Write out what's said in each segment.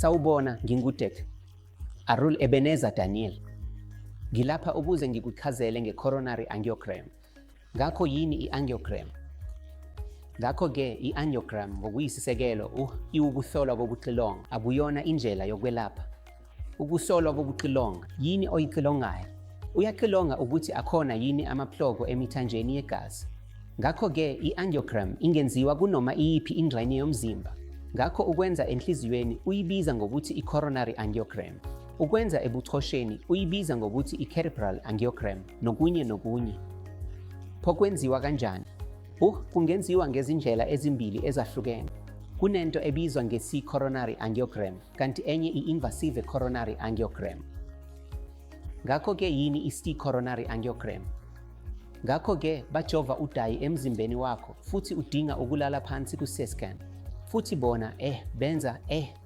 Sawubona, nginguDkt. Arul Ebenezer Daniel. Ngilapha ukuze ngikuchazele nge-coronary angiogram. Ngakho yini i-angiogram? Ngakho-ke i-angiogram ngokuyisisekelo iwukuhlolwa kokuxilonga, akuyona indlela yokwelapha. Ukuhlolwa kokuxilonga, yini oyixilongayo? Uyaxilonga ukuthi akhona yini amaploko emithanjeni yegazi. Ngakho-ke i-angiogram ingenziwa kunoma iyiphi ingxenye yomzimba. Ngakho ukwenza enhliziyweni uyibiza ngokuthi i-coronary angiogram. Ukwenza ebuchosheni uyibiza ngokuthi i-cerebral angiogram nokunye nokunye. Pho kwenziwa kanjani? Kungenziwa ngezindlela ezimbili ezahlukene. Kunento ebizwa nge-C-coronary angiogram kanti enye i-invasive coronary angiogram. Ngakho-ke yini i-C-coronary angiogram? Ngakho-ke bajova udayi emzimbeni wakho futhi udinga ukulala phansi ku-C-scan. Futhi bona, benza,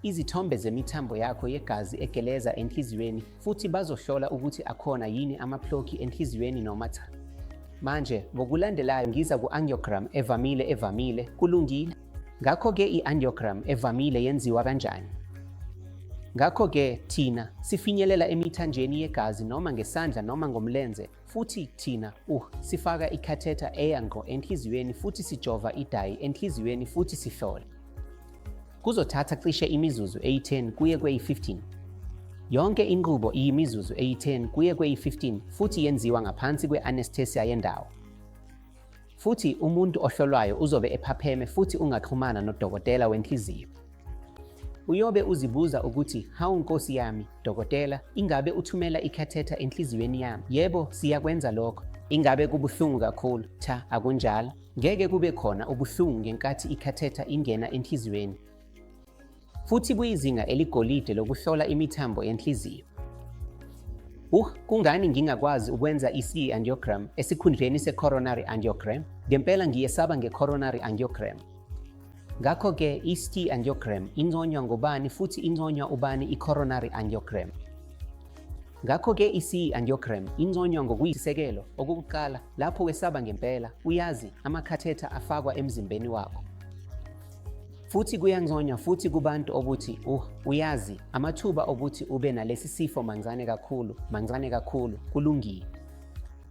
izithombe zemithambo yakho yegazi egeleza enhliziyweni futhi bazohlola ukuthi akhona yini amaplokhi enhliziyweni noma cha. Manje, ngokulandelayo ngiza ku-angiogram evamile evamile, kulungile. Ngakho-ke i-angiogram evamile yenziwa kanjani? Ngakho-ke thina sifinyelela emithanjeni yegazi noma ngesandla noma ngomlenze futhi thina sifaka ikhathetha eya ngqo enhliziyweni futhi sijova idayi enhliziyweni futhi sihlole. Kuzothatha cishe imizuzu eyi-10 kuye kweyi-15. Yonke inqubo iyimizuzu eyi-10 kuye kweyi-15 futhi yenziwa ngaphansi kwe-anesthesia yendawo. Futhi umuntu ohlolwayo uzobe ephapheme futhi ungaxhumana nodokotela wenhliziyo. Uyobe uzibuza ukuthi, hawu nkosi yami, dokotela, ingabe uthumela ikhathetha enhliziyweni yami? Yebo, siyakwenza lokho. Ingabe kubuhlungu kakhulu? Cha, akunjalo. Ngeke kube khona ubuhlungu ngenkathi ikhathetha ingena enhliziyweni. Futhi kuyizinga eligolide lokuhlola imithambo yenhliziyo. Kungani ngingakwazi ukwenza i-C angiogram esikhundleni se-coronary angiogram? Ngempela ngiyesaba nge-coronary angiogram. Ngakho-ke i-CT angiogram inconywa ngobani futhi inconywa ubani i-coronary angiogram? Ngakho-ke i-CE angiogram inconywa ngokuyisisekelo okokuqala lapho wesaba ngempela, uyazi, amakhathetha afakwa emzimbeni wakho. Futhi kuyanconywa futhi kubantu okuthi, uyazi, amathuba okuthi ube nalesi sifo mancane kakhulu, mancane kakhulu, kulungile.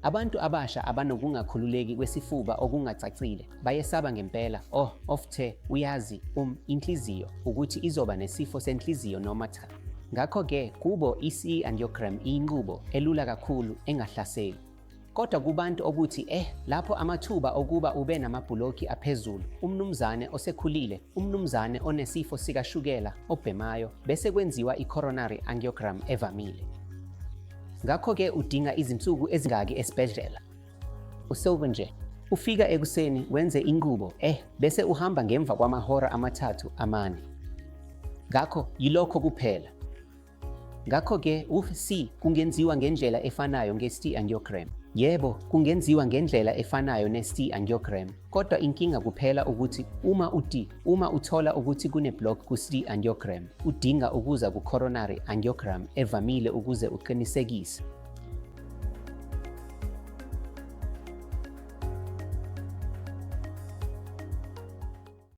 Abantu abasha abanokungakhululeki kwesifuba okungacacile bayesaba ngempela, oh, ofthe, uyazi, inhliziyo, ukuthi izoba nesifo senhliziyo noma cha. Ngakho-ke, kubo i-CE angiogram iyinqubo elula kakhulu engahlaseli. Kodwa kubantu okuthi, lapho amathuba okuba ube namabhuloki aphezulu, umnumzane osekhulile, umnumzane onesifo sikashukela, obhemayo, bese kwenziwa i-coronary angiogram evamile. Ngakho-ke udinga izinsuku ezingaki esibhedlela? Usuku nje. Ufika ekuseni wenze inqubo, bese uhamba ngemva kwamahora amathathu, amane. Ngakho yilokho kuphela. Ngakho-ke u-C kungenziwa ngendlela efanayo nge-ST angiogram. Yebo, kungenziwa ngendlela efanayo ne-ST angiogram, kodwa inkinga kuphela ukuthi uma uD uma uthola ukuthi kune-block ku-ST angiogram, udinga ukuza ku-coronary angiogram evamile ukuze uqinisekise.